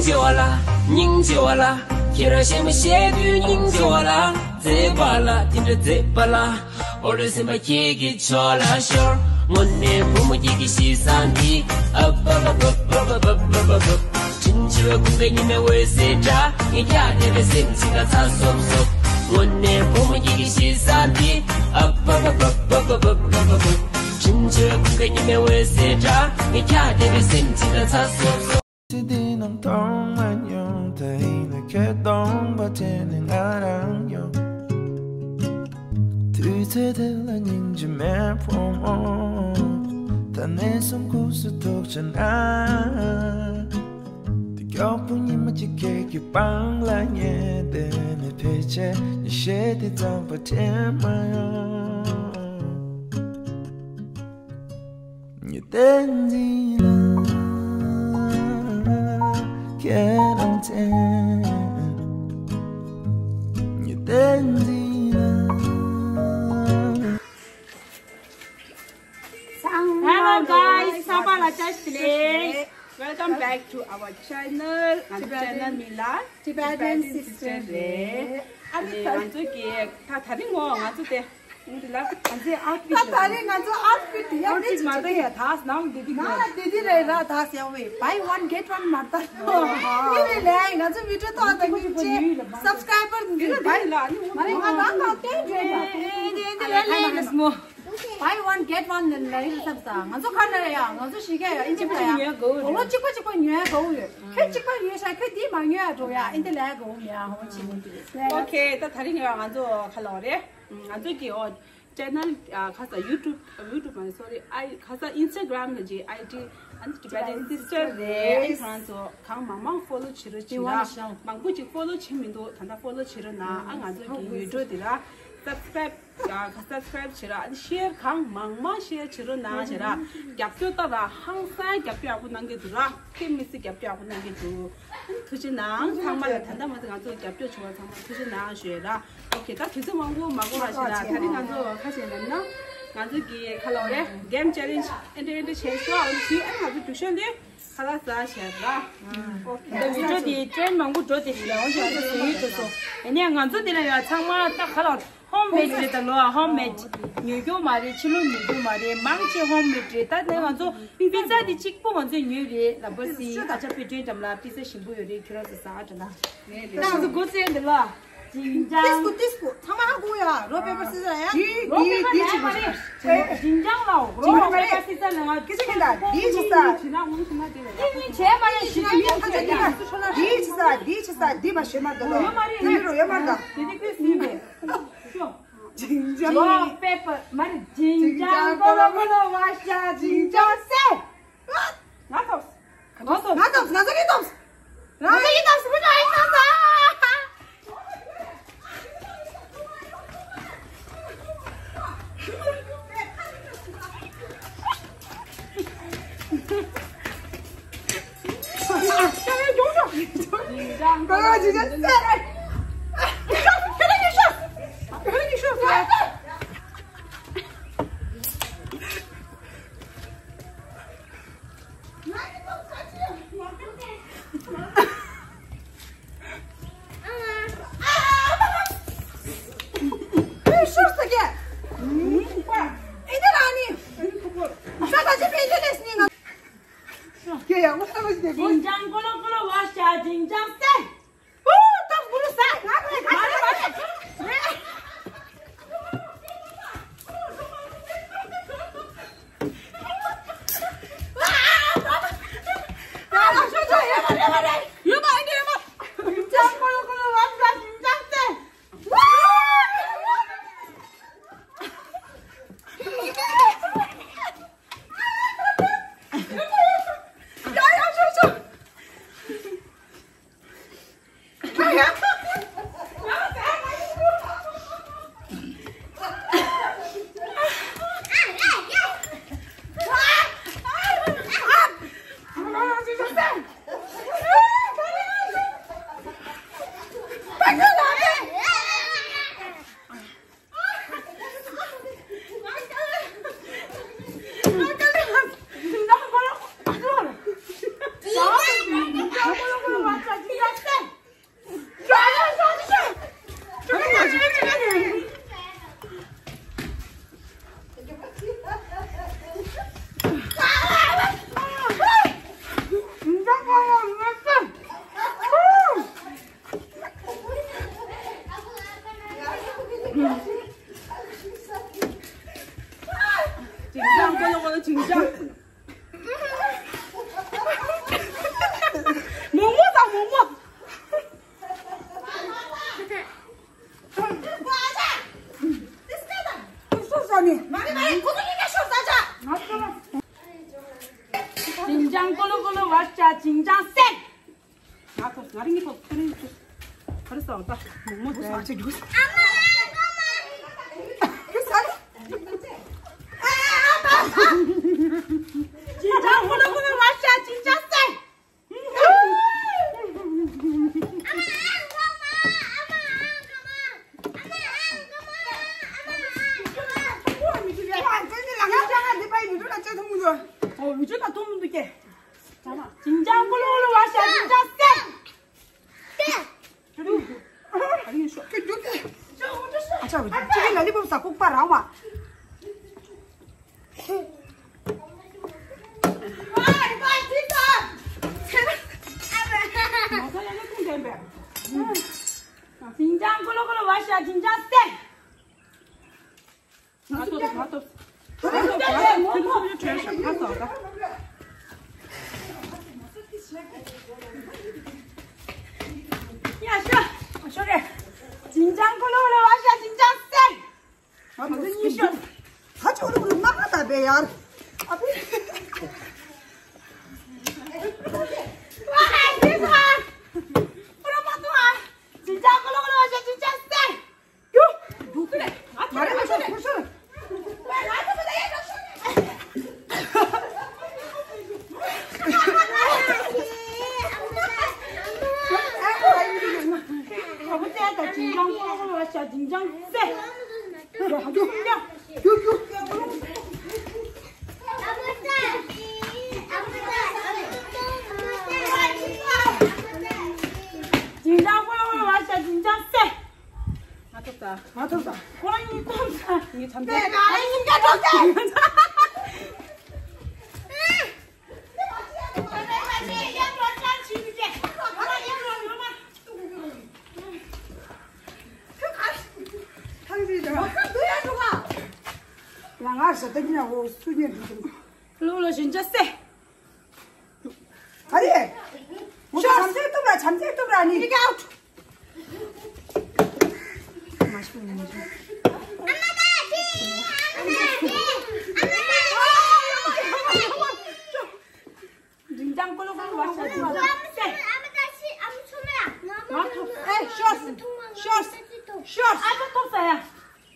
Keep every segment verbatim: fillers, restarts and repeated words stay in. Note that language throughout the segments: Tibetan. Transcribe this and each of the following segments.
ཆེ་བ་ལ། སྙིང་རྗེ་བ་ལ། ཁྱེད་རང་གཞས་མ་བཤད་དུས་སྙིང་རྗེ་བ་ལ། མཛེས་པ་ལ། དེ་འདྲ་མཛེས་པ་ལ། འོ་རེ་སེམས་པ་ཁྱེད་ཀྱི་ཕྱོགས་ལ་ཤོར། དངོས་གནས་བུ་མོ་ཁྱེད་ཀྱི་གཤིས་བཟང་འདི། ཨབ་ཨབ་ཨབ། དྲིན་ཆེ་བའི་ཀུན་དགའ་ཉི་མའི་འོད་ཟེར་འདྲ། ངས་ཀྱང་དེ་བས་སེམས་ཅིག་ལ་ཚ་སོབ་སོབ། དངོས་གནས་བུ་མོ་ཁྱེད་ཀྱི་གཤིས་བཟང་འདི། ཨབ་ཨབ་ཨབ། དྲིན་ཆེ་བའི་ཀུན་དགའ་ཉི་མའི་འོད་ཟེར་འདྲ། ངས་ཀྱང་དེ་བས་སེམས་ཅིག་ལ་ཚ་སོབ་སོབ། ཚེ་འདི་ནང་མཐོང་མ་མྱོང་། ད་ཡིན་ན་ཁྱོད་སྟོང་པ་དྲན་ནས་ང་རང་ཡོང་། དུས་ཚོད་དེ་ལ་སྙིང་རྗེ་མེད་ཕོ་མོ། ད་ནས་བཟུང་ཁུག་སུ་ཐུག་ཆ་ན། དེ་མགྱོགས་པོ་ཉི་མ་གཅིག་ཁྱེད་ཀྱི་པང་ལ་ཉལ་བསྡད་ནས་ཕལ་ཆེར་ཉི་ཤེལ་དེ་གཙང་པ་དྲན་མ་ཡོང་། ཉི་ཟླ་འཛིན་ལ་ཁྱེད་རང་མཚན། ཉི་ཟླ་འཛིན་ལ། Hello guys, ཚང་མ་ལ་བཀྲ་ཤིས་བདེ་ལེགས། Welcome back to our channel. ང་ཚོ་channel མིང་ལ་Tibetan Sister རེད། ཨ་ནི་ང་ཚོ་གི་ད་ད་རིང་ངོ་ང་ཚོ་དེ། འདི་ལ་ང་ཚོའི་outfit ད་ད་རེས་ང་ཚོ་outfit དེ་ཡང་outfit མ་ད་ཡ་དག་ནང་འདི་འདི་ན་འདི་འདི་རེད་ར། དག་ཡང་བའི་buy one get one མ་ད་འདི་རེད་ལས། ང་ཚོ་video ཐོག་ད་ངི་ཅེ་subscriber འདི་buy ལ་ནི་མ་རེད། ང་ད་ད་དེ་རེད་ལ་འདི་འདི་ལས་ལས་ལས་སྨོ། Buy one get one ལ་ཡིན་ས་ད། ང་ཚོ་ཁ་ན་ཡ་ང་ཚོ་ཤི་ཀ་ཡ་ཨིན་ཅི་ཕ་ཡ་ཉོས་དགོས་འོ་ལོ་གཅིག་པ་གཅིག་པ་ཉོས་དགོས་ཡོད། ཁྱོད་གཅིག་པ་ཉོས་ཤ་ཁྱོད་འདི་མ་ཉོས་ཡ་འགྲོ་ཡ་ཨིན་དེ་ལས་དགོས་མེད་ཡ་ཧོ་ཅི་མོ་འདི། Okay ད་ད་རིང་ང་ཚོ་ཁ་ལ་བ་རེད། ང་ཚོ་གི་ཨོ་channel ཁ་ས་YouTube YouTube མ་sorry I ཁ་ས Instagram ལ་ཇི་ID ཨ་ནི་Tibetan Sister རེད། ཁྱེད་རང་ཚོ་གང་མང་མང་follow བྱེད་རོགས་བྱེད་ར། མང་པོ་ཅིག་follow བྱེད་མི་འདུག་ད་ལྟ་follow བྱེད་རོགས་གནང་། ཨ་ང་ཚོ་གི་video འདི་ལ་subscribe ཡ་ག་subscribe བྱེད་ར། ཨ་ནི་share གང་མང་མང་share བྱེད་རོགས་གནང་བྱེད་ར། རྒྱབ་སྐྱོར་ལྟ་ར་ཧང་སང་རྒྱབ་སྐྱོར་ཡག་པོ་གནང་གི་འདུག་ར། ཁྱེད་མི་སྲིད་རྒྱབ་སྐྱོར་ཡག་པོ་གནང་གི་འདུག་ཐུགས་རྗེ་གནང་། ཚང་མ་ལ་ད་ལྟ་མ་ཚད་ང་ཚོ་རྒྱབ་སྐྱོར་བྱུང་བ་ཚང་མ་ཐུགས་རྗེ་གནང་ཞུ་ཡ་ར། Okay ད་དུས་ཚོད་མང་པོ་མ་འགོར་བ་ཞིག་ལ་ད་རིང་ང་ཚོ་ཁ་ཤས་ལབ་ན་ང་ཚོ་གི་ཁ་ལོ་རེ་game challenge ཨེ་འདྲ་ཨེ་འདྲ་བྱས་ཤོག་ཨ་ནི་དུས་ཨ་ང་ཚོ་རྒྱུག་ཤོག་འདི་ཁ་ལག་ཟ་བྱས་ར། Okay ད་video འདི་trend མང་པོ་འགྲོ་དེ་ཞིག་ལ་འོང་ཞིག་ཨ་ཚོ་ཟེར་ཡོད་དུ་སོང་། ཡིན་ནའི་ང་ཚོ་འདི་ལ་ཡ་ཚང་མ་ད་ཁ་ལོ། Homemade རེད་ད་ལོ། Homemade ཉོ་རྒྱུ་མ་རེད། ཕྱི་ལོགས་ཉོ་རྒྱུ་མ་རེད། མང་ཆེ་homemade རེད། ད་ནས་ང་ཚོ་pizza འདི་གཅིག་པོ་ང་ཚོས་ཉོས་རེད། ལ་བ་སི་ཨ་ཅག་པེ་ཏྲེན་འགྲམ་ལ་pizza ཞིམ་པོ་ཡོད་རེད། ཁྱོད་རང་ཚོ་ཟ་ཨ་དྲ་ན། ད་ང་ཚོ་སྒོ་རྩེ་འདི་ལ་ཇིང་ཇང་། ཏིས་ཀུ་ཏིས་ཀུ་ཚང་མ་ཧ་གོ་ཡ། rock paper scissors ཡ། ཇིང་ཇང་ལ་rock paper scissors ལ་ང་ཀི་ཅི་གི་ད་འདི་ཅི་ས། ཏིས་ཀུ་བྱས་མ་ཡ་ཞིག་ཡ་ཁ་ཅག་འདི་ཅི་ས། འདི་ཅི་ས། འདི་མ་ཤེས་མ་འདུག་ཡོད་མ་རེད། འདི་རོ་ཡོད་མ་འདུག་ཏི་ཏི་ཀི་སི་མེད། ཇིང་ཇང་། རོག་པེ་པར་མ་རེད། ཇིང་ཇང་ཀོ་ལོ་ཀོ་ལོ་ཝ་ཤ་ཇིང་ཇང་སེ། ང་ཐོབ། ང་ཐོབ། ང་ཐོབ། ང་ཚོ་གཉིས་ཐོབ། ང་ཚོ་གཉིས་ཐོབ། སུ་ནོ་ཨེ་ཐོབ། ཇིང་ཇང་ཀོ་ལོ་ཀོ་ལོ་ཝ་ཤ་ཇིང་ཇང་སེ། ཅང་སེ། ང་ཐོབ་ང་རིང་གི་ཐོབ་ཁྱོད་རིང་གི་ཐོབ། ག་རེ་ཟ་བ་ད། མོག་མོག་ཟ་ཆེ་འགྲོ། ཨ་མ། ཨ་མ། ཁྱོད་ཟ་ལ། ཅིན་ཅང་ཀུ་ལུ་ཀུ་ལུ་བ་ཤ་ཅིན་ཅང་སེ། ཅིན་ཅང་ཀུ་ལུ་ཀུ་ལུ་བ་ཤ་ཅིན་ཅང་སེ། ཨ་ཅག་ཅིག་གི་ལ་ལི་པོབ་ཟ་ལྐུགས་པ་རང་བ། ཅིན་ཅང་ཀུ་ལུ་ཀུ་ལུ་བ་ཤ་ཅིན་ཅང་སེ། ང་ཐོབ་ང་ཐོབ། ང་ཐོབ་ང་ཐོབ་ཁྱོད་ཚོ་བྱོས་ཤོག་ང་ཐོབ་ད། ཡ་ཤ། ཤོ་རེ། ཅིན་ཅང་ཀུ་ལུ་ཀུ་ལུ་བ་ཤ་ཅིན་ཅང་སེ། ང་ཐོབ་ཉི་ཤོ། ཧ་ཅོ་ལུ་ཀུ་ལུ་མ་ཧ་ད་བེ་ཡར། ཨ་བེ། ཅིན་ཅང་ཀུ་ལུ་ཀུ་ལུ་བ་ཤ་ཅིན་ཅང་སེ། ཅིན་ཅང་ཀུ་ལུ་ཀུ་ལུ་བ་ཤ་ཅིན་ཅང་སེ། ང་ཐོབ་ད། ང་ཐོབ་ད། ཁོ་རང་གཉིས་ཐོབ་ད། ངའི་འཚམས་འདྲི། ང་རང་གཉིས་ཀ་ཐོབ་ད། ཐང་རེད་ད། ང་ཟ་ད་ཉིན་འོ་སུ་ཉན་འགྲོ་འགྲོ། ལོ་ལོ་ཞིན་ཅང་སེ། ཨ་རེ། ངོ་ཤོར། བྱམས་བརྩེ་སྟོབས་ར་བྱམས་བརྩེ་སྟོབས་ར་ནི། ཡི་གེ་ཨའུ་ཊི། མ་ཤོར་མ་ཤོར། ཅིན་ཅང་ཀུ་ལུ་ཀུ་ལུ་བ་ཤ་ཅིན་ཅང་སེ། ང་ཐོབ། ཨེ་ཤོར་ཤོར་ཤོར། ཨ་ཅག་ཐོབ་ས་ཡ།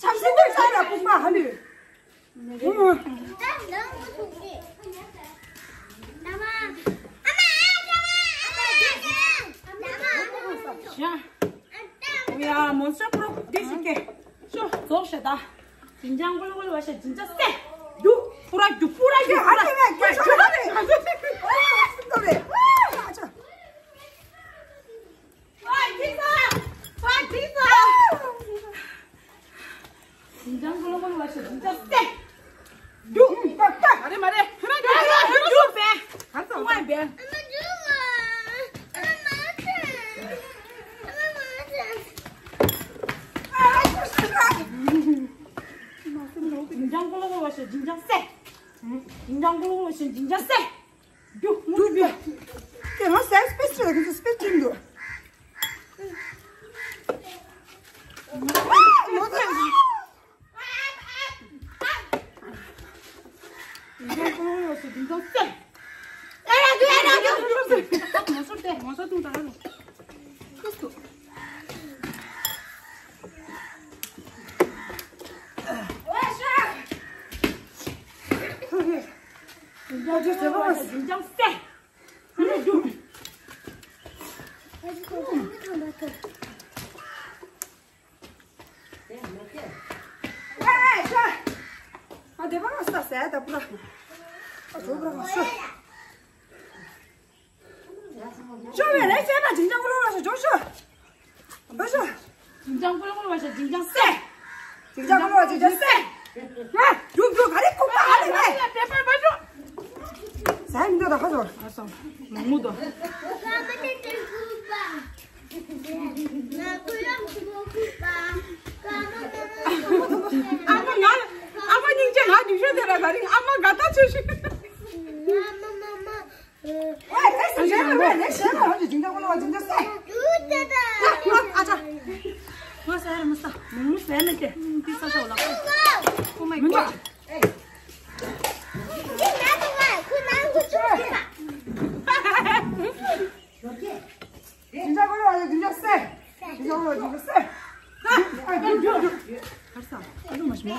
བྱམས་བརྩེ་སྟོབས་ར་ལྐུགས་པ་ཧ་ལུས། ཡ་མོ་ཤ་པྲོ་དེ་ཤི་ཀེ། ཤོ་རྫོགས་ཤ་ད། ཅིན་ཅང་ཀུ་ལུ་ཀུ་ལུ་བ་ཤ་ཅིན་ཅང་སེ། རྒྱུ་པུ་ར་རྒྱུ་པུ་ར་རྒྱུ་ཧ་ལེ་ཧ་ལེ་ཧ་ལེ་ཧ་ལེ། ཅིན་ཅང་ཀུ་ལུ་ཀུ་ལུ་བ་ཤ་ཅིན་ཅང་སེ། རྒྱུ། མ་རེད་མ་རེད། ཁྱོད་རང་རྒྱུ་རྒྱུ་རྒྱུ་བས། ག་ཚོད་ང་བས། ཅིན་ཅང་ཀུ་ལུ་ཀུ་ལུ་བ་ཤ་ཅིན་ཅང་སེ། ཅིན་ཅང་ཀུ་ལུ་ཀུ་ལུ་བ་ཤ་ཅིན་ཅང་སེ། རྒྱུག་རྒྱུག་རྒྱུག་དེ་ང་སེམས་སྤེ་སི་ལ་ཁྱོད་ཚོ་སྤེ་སི་ཡིན་འདུག་ཅིན་ཅང་ཀུ་ལུ་ཀུ་ལུ་བ་ཤ་ཅིན་ཅང་སེ། འབའ་ཤོ། ཅིན་ཅང་ཀུ་ལུ་ཀུ་ལུ་བ་ཤ་ཅིན་ཅང་སེ། ཅིན་ཅང་ཀུ་ལུ་ཀུ་ལུ་བ་ཤ་ཅིན་ཅང་སེ། ང་རྒྱུག་རྒྱུག་ག་རེ་ལྐུགས་པ་ཧ་ལེ་ཧ་ལེ། ཟ་མི་འདོད་ད་ཁ་ཟོ། ཨ་སོ། མང་མོ་དོ། ཨ་མ་ང་ཨ་མ་སྙིང་རྗེ་ང་ཉུང་ཤོས་དེ་ར་ད་རིང་ཨ་མ་དགའ་ཐག་ཆོད་ཤོས། ཨ་ཅག་ང་ཟ་ཡ་ར་མ་ཟ། མོག་མོག་ཟ་ཡ་མེད་དེ། འདི་ཟ་ཟ་འོ་ལགས། Oh my god. མི་འདུག་ཨེ། འདི་ང་དང་ང་ཁོ་ནང་དུ་ཚུར་ཕྱིན་པ། ག་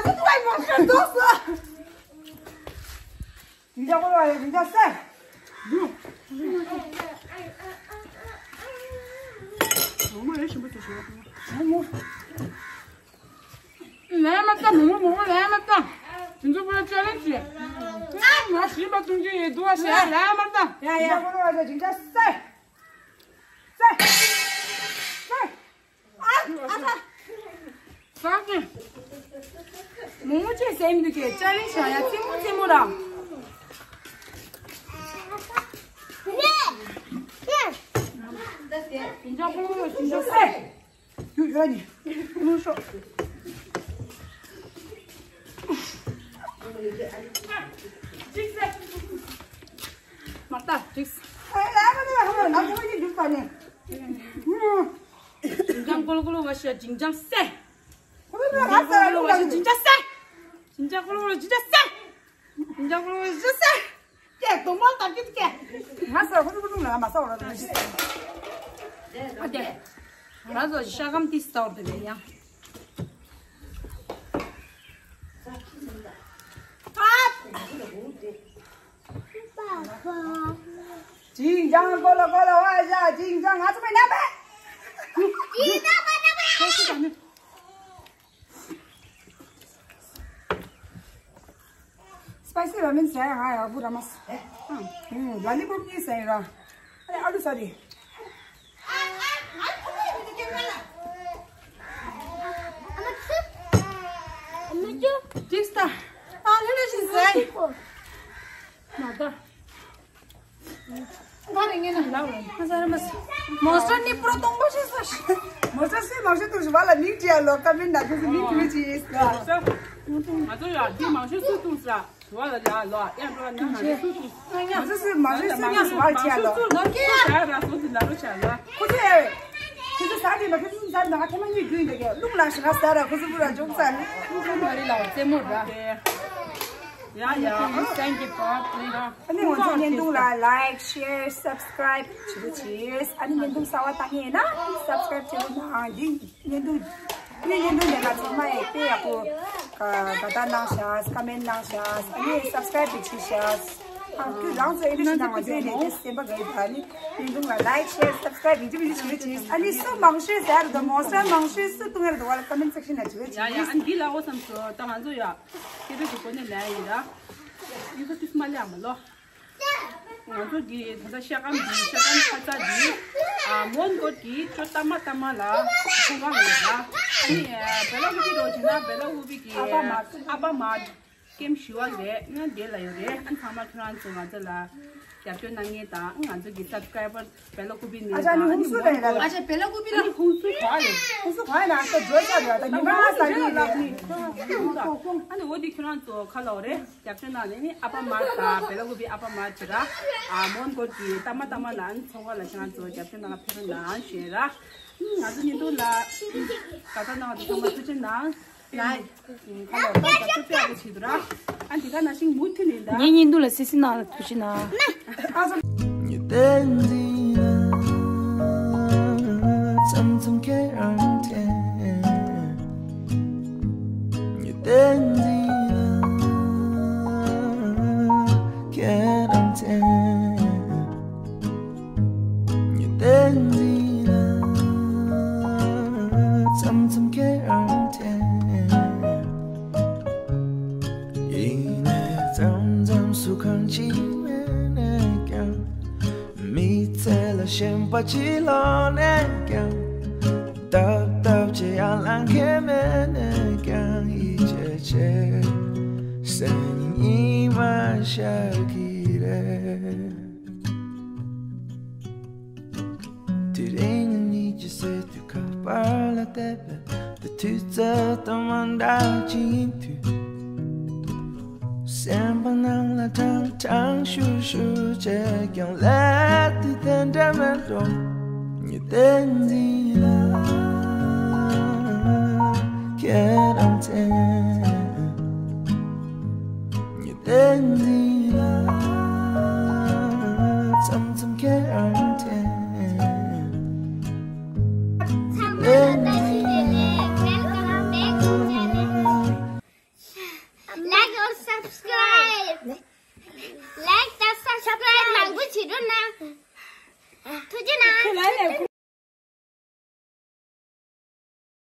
ཚོད་ཐུག་ཨ་མ་ཤོར་རྫོགས་སོ། ཡིན་ཅག་པོ་ལ་ཡིན་ཅག་སེ། ངོ་མ་ལས་ཞིམ་པོ་ཞིག་ཞུ་བ། ངོ་མ། ལས་མ་བཏང་། མོག་མོག་མོག་མོག་ལས་མ་བཏང་། དེ་ཚོ་པོ་ལ་ཅ་ལེན་ཇི། ང་ཞིམ་པ་གཏོང་རྒྱུ་ཡོད་འདུག་ཨ་ཟེར་ལས་མ་བཏང་། ཡ་ཡ། ཡིན་ཅག་པོ་ལ་ཡིན་ཅག་སེ། སེ། སེ། ཨ་ཨ་ས། ས་ཀྱི། མོག་མོག་ཅེས་སེམས་འདུག་གས་ཅ་ལེན་བྱ་ཡ་རྩེད་མོ་རྩེད་མོ་ར། ཡིན་ཅག་པོ་ལ་ཡིན་ཅག་སེ། ཡུ་ཡོ་ནི། ལུ་ཤོ། མ་ལྟ་ཅིག་ཨེ་ལ་མ་ནི་ཧ་ལ་ཁོ་ཡི་ཡུ་ཀ་ནི། ཇིང་ཅང་ཀོ་ལོ་ཀོ་ལོ་བ་ཤ་ཇིང་ཅང་སེ། ཁོ་ལ་ཧ་ས་ལ་ལུ་ལ་ཇིང་ཅང་སེ། ཇིང་ཅང་ཀོ་ལོ་ཀོ་ལོ་ཇིང་ཅང་སེ། ཇིང་ཅང་ཀོ་ལོ་ཀོ་ལོ་ཇིང་ཅང་སེ། ཀྱེ་དུང་མོ་ལྟར་གྱི་ཀྱེ། ང་ས་ཁོ་ཚོ་ཁོ་ཚོ་ལ་མ་ས་འོ་ར་དུ་ཞིག་ཨ་དེ། ང་ཚོ་ཤ་སྐམ་ཏི་ས་འོ་དེ་ཡང་། ཅིང་ཅང་ཀོ་ལོ་ཀོ་ལོ་ཨ་ཡ། ཅིང་ཅང་ང་ཚོ་མེད་ན་པས། ཅིང་ཅང་ཀོ་ལོ་ཀོ་ལོ། སི་པའི་སི་ར་མེན་ཟ་ཡ་ང་ཡག་པོ་ར་མ་ཟ། ལ་ལི་པོབ་གཉིས་ཟ་ཡིན་ར། ཨ་ནི་ཨ་ལུ་ཟ་རེད། ཏིག་སྟ། ཨ་ལེ་ལེ་ཞིག་ཟ་ཡིན། མ་ད། མོན་སི་ཊར་ནི་པུ་ར་སྟོང་པ་ཞིག་ཟ། མོན་སི་ཊར་སི་མང་ཤོས་ཐུག་ཞིག་བ་ལ་མིག་བྲིས་ཡ་ལོ་ཀ་མེན་ན་ཁུ་སི་མིག་བྲིས་ཅི་ཡིས་ཀ། ང་ཚོ་ཡ་དེ་མང་ཤོས་སུ་ཐུག་ས་བ་ལ་ཡ་ལོ་ཡ་འགྲོ་ན་ང་ཚོ་སུ་ཐུག་མང་ཤོས་སུ་མང་ཤོས་སུ་ཡ་སུ་བ་ལ་ཆ་ལོ། ལོ་ཀེ་ཡ་ར་སོ་སི་ལ་རོ་ཆ་ལོ། ཁུ་སི་ཨེ། ཁུ་སི་ས་དེ་ན་ཁུ་སི་སུ་ས་དེ་ན་ང་ཐེ་མ་གཉིས་རྒྱུ་ཡིན་ད་ཀེ་ལུག་ལ་ཞིག་ང་ས་ར་ཁུ་སི་བུ་ར་འཇོག་ས་ནི། ཁུ་སི་མ་རི་ལ་བ་རྩེད་མོ་ར། ཡ་ཡ། Thank you for playing. ཨ་ནི་ང་ཚོ་བརྙན་ཐུང་ལ་like, share, subscribe བྱེད་རོགས་བྱེད། ཨ་ནི་བརྙན་ཐུང་གསར་པ་ལྟ་མཁན་ཡིན་ན་subscribe བྱེད་རོགས་གནང་། འདི་བརྙན་ཐུང་། འདི་བརྙན་ཐུང་འདི་ལ་ཚང་མ་ཡིས་དཔེ་ཡག་པོ་དགའ་རྟགས་གནང་ཤག་ཀ་མེན་གནང་ཤག་ཨ་ནི་subscribe བྱེད་ཤག་ཨ་ཁྱོད་རང་ཚོ་ཨེ་འདྲ་ཞིག་གནང་བ་བརྗོད་ནས་དེ་སེམས་པ་དགའ་ཡི་ད། ཨ་ནི་བརྙན་ཐུང་ལ་like, share, subscribe ཡིན་གཅིག་མིན་གཅིག་བྱེད་རོགས་བྱེད། ཨ་ནི་སུ་མང་ཤོས་ཟེར་དུ་མོན་སི་ཊར་མང་ཤོས་སུ་གཏོང་ཡ་རེད་འདུག་བ་ལ་ཀ་མེན་སེག་ཤན་ལ་བྱེད་རོགས་བྱེད། ཡ་ཡ། ཨ་ནི་འདི་ལ་འོ་བསམ་སོ་ད་ང་ཚོ་ཡ། སྐད་ཆ་ཞིག་གོ་ནས་ལན་ཡིན་ར། ཡིན་ས་ཏིས་མ་ལས་མ་ལོ། ང་ཚོ་གི་ད་ལྟ་ཤ་སྐམ་འདི་ཤ་སྐམ་ཁ་ཚ་འདི། ཨ་མོན་གོ་གི་ཅོ་ཏ་མ་ཏ་མ་ལ་ཁོང་གང་ལ་ཡོད་ར། ཨ་ནི་བེ་ལ་ཧུ་པི་རོ་ཇི་ན་བེ་ལ་ཧུ་པི་གི་ཨ་པ་མ་ཨ་པ་མ་ཀེམ་ཞུ་བ་རེད། ང་འདི་ལ་ཡོད་རེད། ཨ་ཚང་མ་ཁྱོད་རང་ཚོ་ང་ཚོ་ལ་རྒྱབ་སྐྱོར་གནང་མཁན་དང་ང་ཚོ་གི་སབ་སི་ཀ་རའི་བར་བེ་ལ་ཀུ་པི་ནས་ཨ་ཅག་ནི་ཧུང་སུ་རེད་ལ། ཨ་ཅག་བེ་ལ་ཀུ་པི་ལ། ཨ་ནི་ཧུང་སུ་ག་རེད། ཧུང་སུ་ག་རེད་ལ་ཨ་ཅག་ཇོ་ཅག་རེད། ད་ཉི་མ་ས་གི་རེད། ཨ་ནི་འོ་དེ་ཁྱོད་རང་ཚོ་ཁ་ལོ་རེད། རྒྱབ་སྐྱོར་གནང་ནས་ནི་ཨ་པ་མར་དང་བེ་ལ་ཀུ་པི་ཨ་པ་མར་བྱེད་ར། ཨ་མོན་གོ་གི་ཏ་མ་ཏ་མ་ལ་ཨ་ནི་ཚོང་པ་ལ་ཁྱོད་རང་ཚོ་རྒྱབ་སྐྱོར་གནང་ཕེབས་རོགས་གནང་ཞུ་ཡ་ར། ང་ཚོ་ཉིན་ཐོ་ལ་ད་ལྟ་གནང་བ་དེ་ཚང་མ་ཐུགས་རྗེ་གནང་། ལའིག་ཁ་ལོ་ད་རྒྱབ་སྐྱོར་དཔེ་ཡག་པོ་བྱེད་འདུག་ར། ཨ་འདི་ག་ནང་བཞིན་མུ་མཐུད་ནས་ད། ངའི་བརྙན་ཐུང་ལ་སི་སི་གནང་ལ་ཐུགས་རྗེ་གནང་། ཉི་ཟླའི་འཛིན་ལ་ཙམ་ཙམ་ཁྱེད་རང་དྲན། ཉི་ཟླའི་འཛིན་ལ་ཁྱེད་རང་དྲན། ཉི་ཟླའི་འཛིན་ལ་ཙམ་ཙམ་ཁྱེད་རང་དྲན། ཡིན་ནའི་མཚམས་མཚམས་སུ་གང་ཅི་མེད་ནས་ཀྱང་། མི་ཚེ་ལ་ཞེན་པ་ཅི་ལོག་ནས་ཀྱང་། སྟབས་སྟབས་ཅི་ཡང་ལང་ཁེ་མེད་ནས་ཀྱང་། ཡིད་ཆེས་ཆེ་སེམས་ཉིད་མ་ཤར་གི་རེད། དེ་རིང་ཉིད་ཀྱི་སྲིད་དུ་ཁ་པར་ལ་བལྟས་པས། དེ་དུས་ཚོད་དང་མ་འདྲ་ཅིག་ཡིན་དུས། སེམས་པ་ནང་ལ་ཀྲང་ཀྲང་ཤུར་ཤུར་བྱས་ཀྱང་། སླེབས་དུས་དེ་འདྲ་མེད་འགྲོ། ཉི་ཟླའི་འཛིན་ལ་ཁྱེད་རང་མཚན། ཉི་ཟླའི་འཛིན་ལ་ Subscribe. Like the subscribe.